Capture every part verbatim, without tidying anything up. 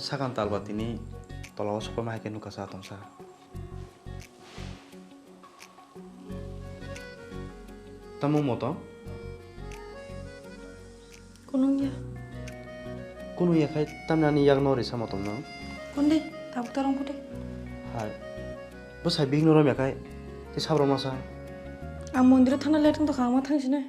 Sakang talba tini tola o sokma hai khe nukha sa tongsa. Tamo moto? Kunung ya. Kunung ya khai tamni ani yak no risa motom no? Kundi, tabuk torong kude. Hai. Bo sai bihik no rom ya khai. Te sabro masa. Ang mondir o thana le tong tokha, ang ma thang sinai.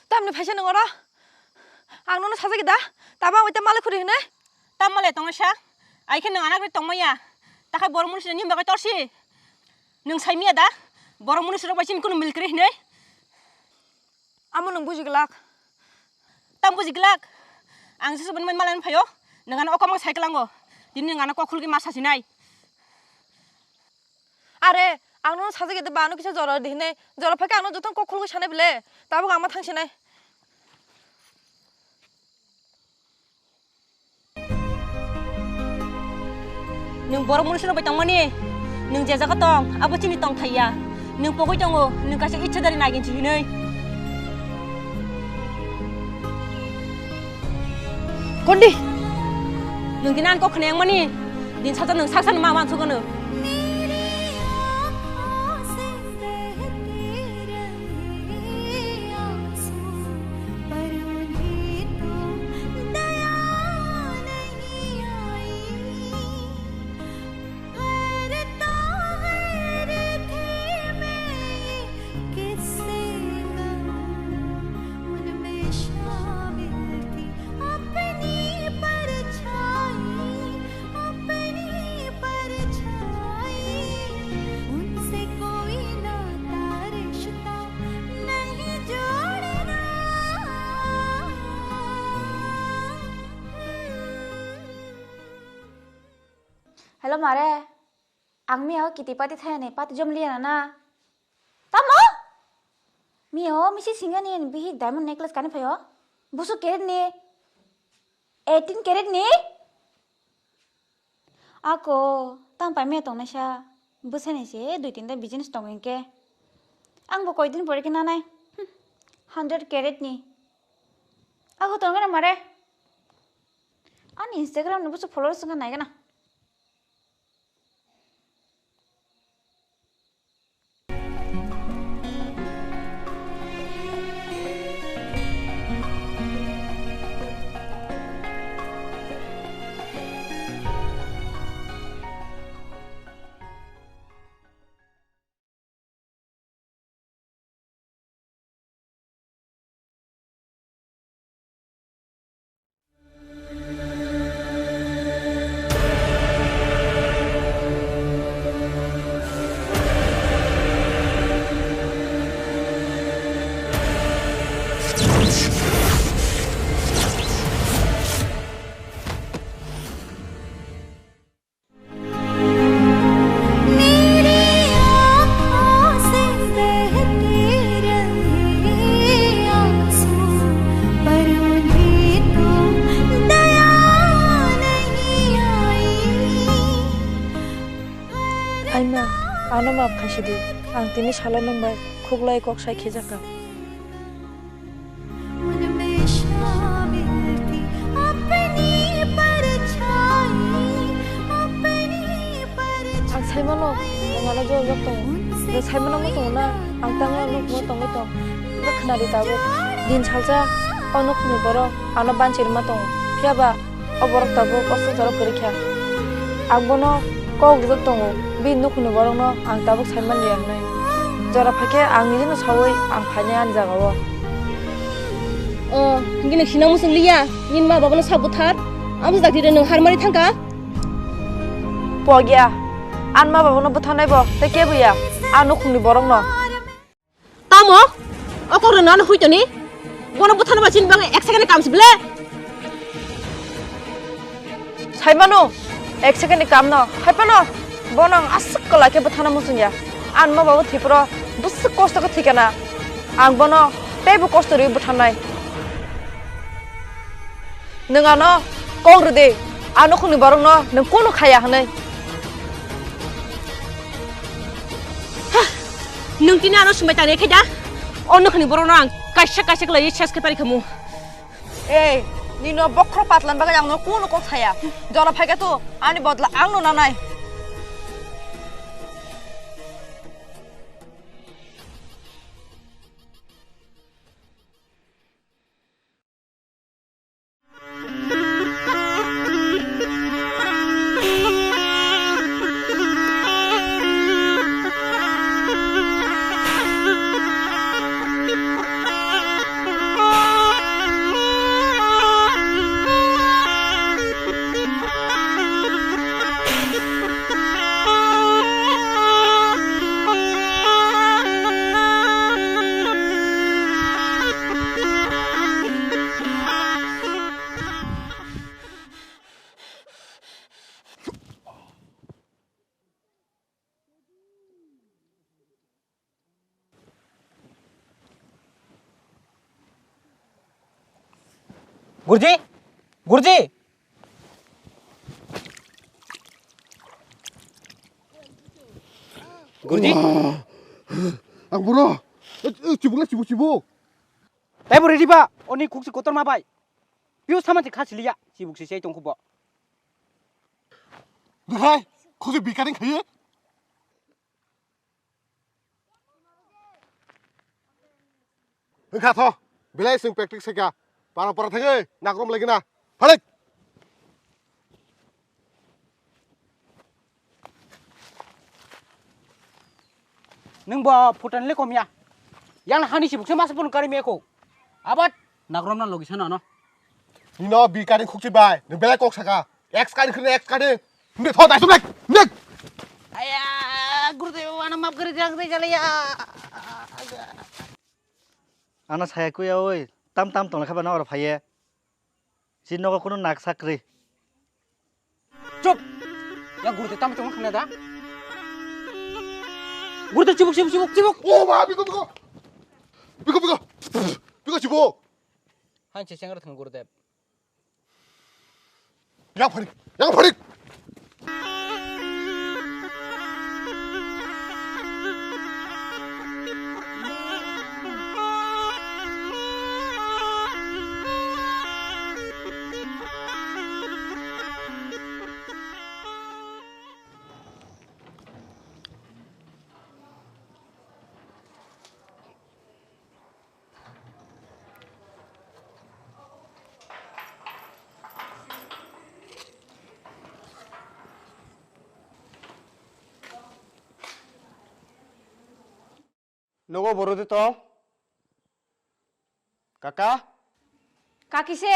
Tamni phaisa nwng oro? Ang nono sajagwi da? Tamo ang bai ta malai khuri hwnwi? Tamo le tongnaisa? Ai khe nwng anagwi tongmaya. Takhai borok munisino nini bagwi torsi. Nwng saimaya da? Borok munisirok bai chini kunu milkri hwnwi? Amo nwng buji glak. Tam buji glak? Ang jesu bini malai phaio. Nwng ano okomang sai klango. Tini nwng ano kok khulgi ma sasinai. Are, ang nono sajagwi da ba ano kisa jora di hinwi. Jora phaikhe ang no joto kok khulgwi sanai bile. Tabuk ang ma thang sinai. Nwng borok munisino bai tongmani, nwng je jaga tong, abo chini tongthai ya. Nwng pogwi tongo, nwng kaisa ichadari naiginsi hinwi. Kondi! Nwng tini ani kok khna yang mani, din sacha nwng saksa ni ma uansukgwno. Hello mare, ang miya o kiti pati thayani pati jom liya na na. Tamo? Miya o misi singani ni bihi diamond necklace kani phayo. Busu carat ni? Eighteen carat ni? Ako, tang pai miya tong naisa. Bwsani se dui tinta business tong hinkhe. Ang bo koi din pore khe nanai. Hmm, hundred carat ni. Ako tong na mare. Ani Instagram ni busu followers wngkha naigana. Aima, ano maaf khaisidi. Ang tini salo nwng bai khuklai kok sai khijakha. Ang saimano, nwng ano jora jak tongo. Nwng saimano wng tongo na, ang tamo nukmo tongwi tong. Nwng khnadi tabuk. Din salsa, o nukhungni borok ano banchi rwma tongo. Phiyaba o borok tabuk o swngcharo kwrwi kha. Ang bono kok rwjak tongo, bini nukhungni borokno ang tabuk saiman liya hwnwi. Jora phaikhe ang nini no sawi ang phainai ani jagao. O, hingke nang sinang musung liya, nini ma babano sa buthar, abo jagdi de nang harmari thangka. Pogya, an ma babano butharnai bo, tei kebo ya, a nukhungni borokno. Tamo? O kok rwno ano huitoni? Bono butharno ba chini bagwi ek second ni kam si ble? Saimano, ek second ni kam no, haipano, bono ang aswk kwlai khe butharna muchungya. Ang ma babo Tripura bwswk kosto khe thwikana. Ang bono teibo kosto rwi butharnai. Nwng ano kok rwdi, a nukhungni borokno nwng kunu khaya hwnwi. Nwng tini ano swmai tangri khe da? O nukhungni borokno ang kaisa kaisa khlaiwi ses khe pari khamu. Ei, nino bokhro patlan bagwi ang no kunu kok saya. Jora phaikhe to ani bodla ang no nanai. Gurji? Gurji? Gurji? Ang bro. Eh, eh, chibuk le, chibuk, chibuk. Tei bo ridi ba, oni khukchi kotor ma bai. Piu sama ti khasi liya, chibuk si sei tongkhu bo. Dehai, khukchi bikani khaye. Wngkha tho, belai chwng practice khaikha. Para para thangwi nagrom laigina. Phalik! Nwng bo phutan le komya. Yang hani sibuk se masa pun kari meko. Abat nagrom na logi sana no. Nino bi kari khukchi bai, nwng belai kok saka. Ex kari khri ex kari. Nde tho dai sumlek. Nek. Aya, Gurudev, ana map kari jang dai jale ya. Ana saya kuya oi, tam tam tong lekha bana oro phaiye. Chini nogo kuno nak sakri. Chup! Ya Gurudev tam tong khna da. Gurudev chibuk chibuk chibuk chibuk. O ma, biko biko. Biko biko. Biko chibuk. Han che chengra thang Gurudev. Yang pharik, yang pharik. Nogo boro de tong? Kaka? Kaki se.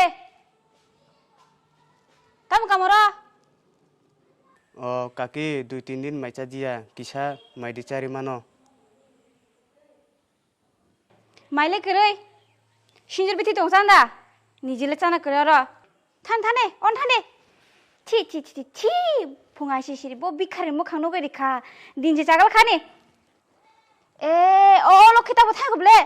Tamo kamoro? O kaki, dui tin din mai cha diya, kisa mai di chari mano. Maile kwrwi. Sinjir bithi tong chanda. Nijile chana kwrwi oro. Than thane, on thane. Thi, thi, thi, thi, thi. Phunga sisiri bo bikhari mukhang nugwi rikha. Dinje chagal khani. E, o, o lokhi tabo thang ble.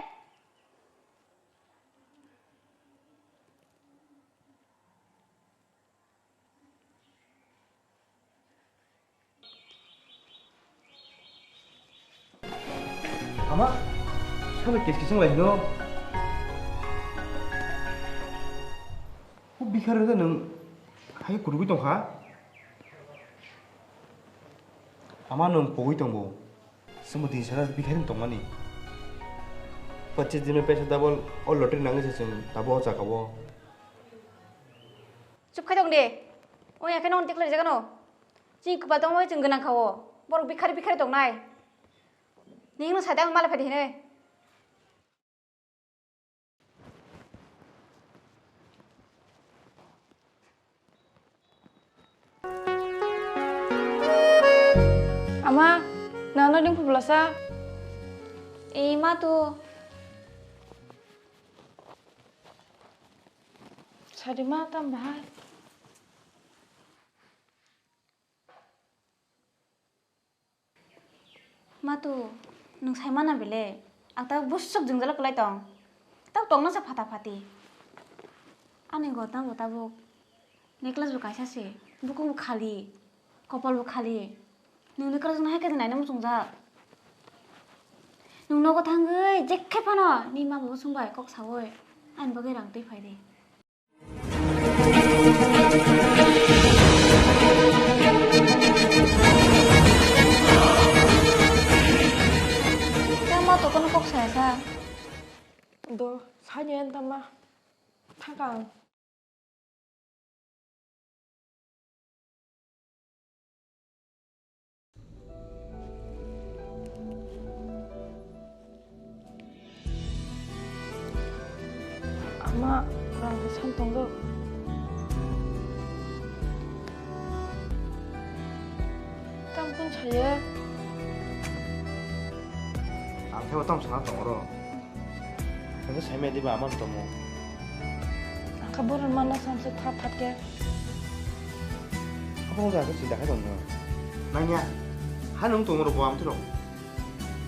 Ama, sabo kes kising lai no. Ko bikhar de nang hai kurugui tong kha. Ama nang pogui tong bo. Sumudin sana bikhar tong mani. Pachis din pesa double o lottery nangse sung tabo o jaga o. Chup khai tong de. O ya khe non tikla jagano. Chini kwpal tongmani chwng gwnang kha o. Borok bikhari bikhari tongnai. Nini no sai da ang malai phai di hinwi. Ama, nang no ring phubla sa? Ei ma tu. Sadi ma tam bahai. Matu, nwng sai mana bile? Ang tabuk bwswk jwngjalo kwlai tong. Tabuk tongna sa phata phati. Ani gotna bo tabuk necklace bo kaisa se, bukhuk bo khali, kopol bo khali. Nwng necklace no hai khe naina muchungjak. Nwng nogo thangwi jekhe phano ni ma bo swngbai kok sawi ani bagwi rang twi phai di. Tamo to kono kok saya sa. Do, sanya yang tama. Thangkang. Ama, rang khe sam tongo. Tamo kung saya. Ang khe bo tamo sana tongo ro. Ang khe sai maya diba ama tomo. Ang khe boron mana samse that that khe. Abo jaga si jaga tong no. Nanya. Ha nung tong ro bo am thro.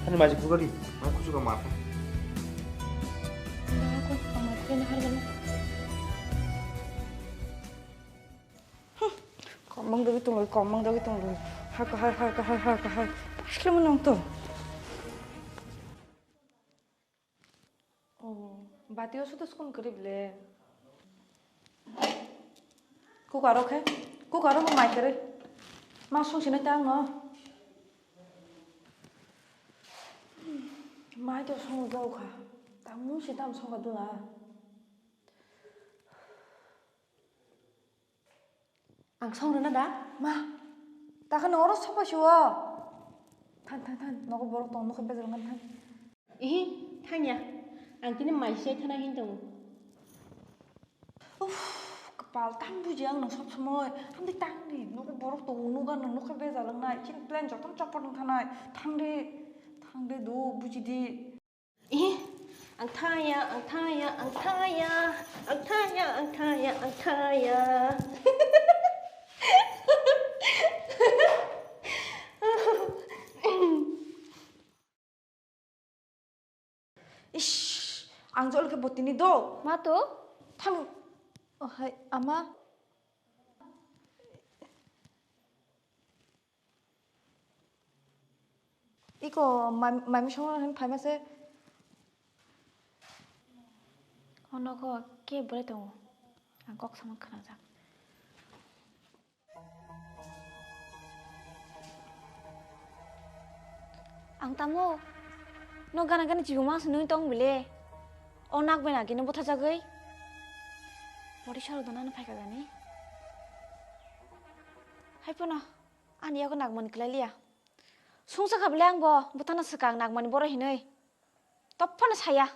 Hani maji khugari. Mai kusu ka ma khe. Komang dagi tong, komang dagi tong. Haka hai, haka hai, haka hai. Pasle mo nong to. Oh, bati o sudu skun kari bile. Kukaro khe, kukaro mo mai kari. Ma sung sinai tang no. Mai to sung jau kha. Tamu si tam sung ka dula. Ang song rwna da? Ma, takha no oro sopa siwo. Than, than, than. Nogo borok tong, nokha bejal ngan than. Ihi, thangya. Ang tini mai se thana hin tongo. Uff, kapal tam buji ang no sob somoi. Hamdi tangdi. Nogo borok tong, noga no nokha bejal ngnai. Chin plan jotom chopot nang thanai. Thangdi, thangdi do, buji di. Ih, ang thaya, ang thaya, ang thaya, ang thaya, ang thaya, ang thaya. Ish, ang jol ke botini do. Ma to? Thang. Oh, hai, ama. Iko mai-, maimi songno hin phaima se. Ono ko ke bwlai tongo. Ang kok sama khwnajak. Ang tamo no gana gana jibo ma se nui tong bile. O nak bai nagi no botha jagwi. Bori soro dona no phaika gani. Hai pono. Ani yago nagmani kwlai liya. Sungsa kha bwle ang bo bwthano swkang nagmani borok hinwi. Topphano saya.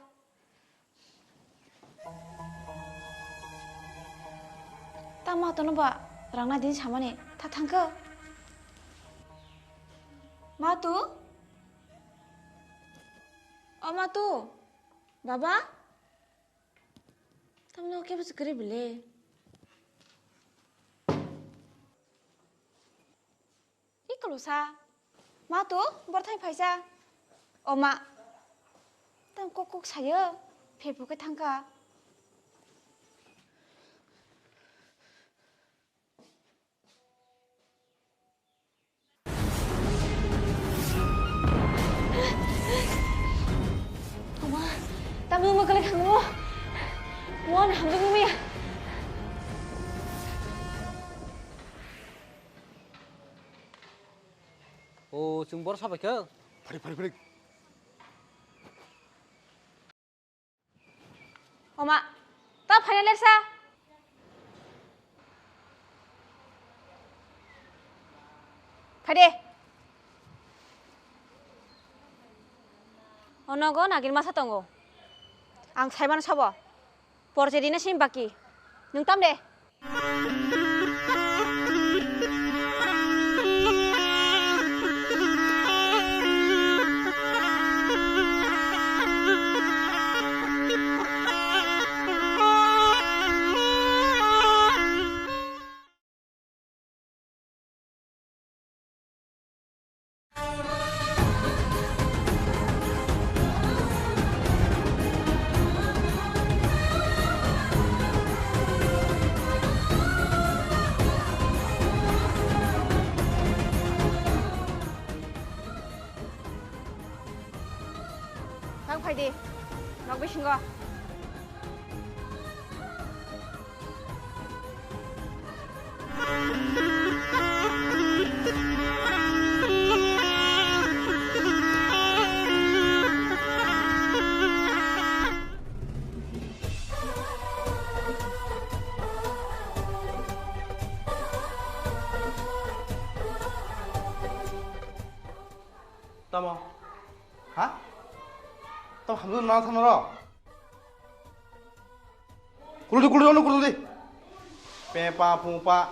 Tamo tono ba rangna din samani tha thangkho. Matu? O Matu? Baba? Tamno kebo se kwrwi bwle? Ikolosa. Ma to, borthai phaisa. O ma. Tang kok kok sayo. Phepu khe thangkha. Oma, tamo mo kale khango. Mo na hamdo mo ya. O, chwng bor sabai kha. Phari, phari, phari. Oma, ta phaina lersa. Phade. O nogo nagir masa tongo. Ang saimano sabo. Porje rina sim baki. Nwng tam de. Tang phai di. Nok bisingo. Tamo? Ha? Tamo hamjak nang thangna rw? Kuludi, kuludi, ono kuludi. Pepa, pupa.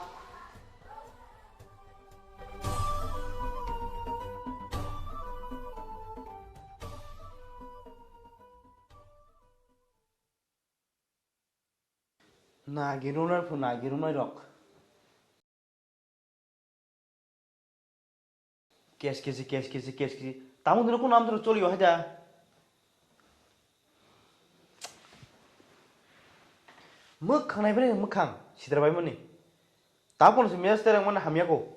Nagirunai phu nagirunai rok. Kes kesi, kes kesi, kes kesi. Tamo dino kono amtoro choli o haida. Mwkhang nai bre mwkhang sidra bai mani. Tapono se mia stereng mani hamya ko.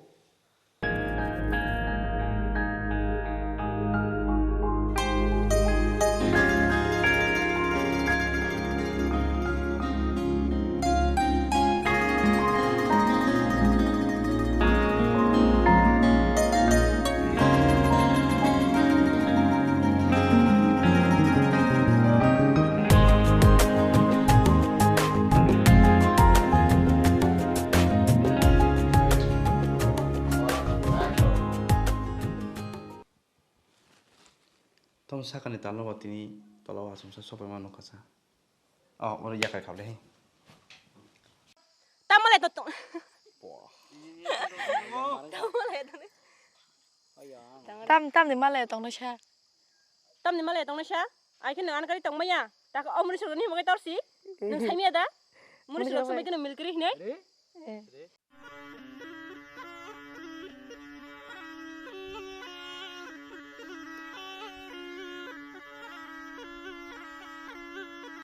Tamo sakani talno bo tini tola o achomsa sopaima nukha sa. Oh, oro yakai khablai. Tamo le to tong. Tamo le to. Tam, tamni malai tongnaisa. Tamni malai tongnaisa? Ai khe nwng ani kari tongmaya. Tak o muri soro ni mogai torsi. Nwng saimaya da? Muri soro sumai khe nwng milkiri hinai. Eh.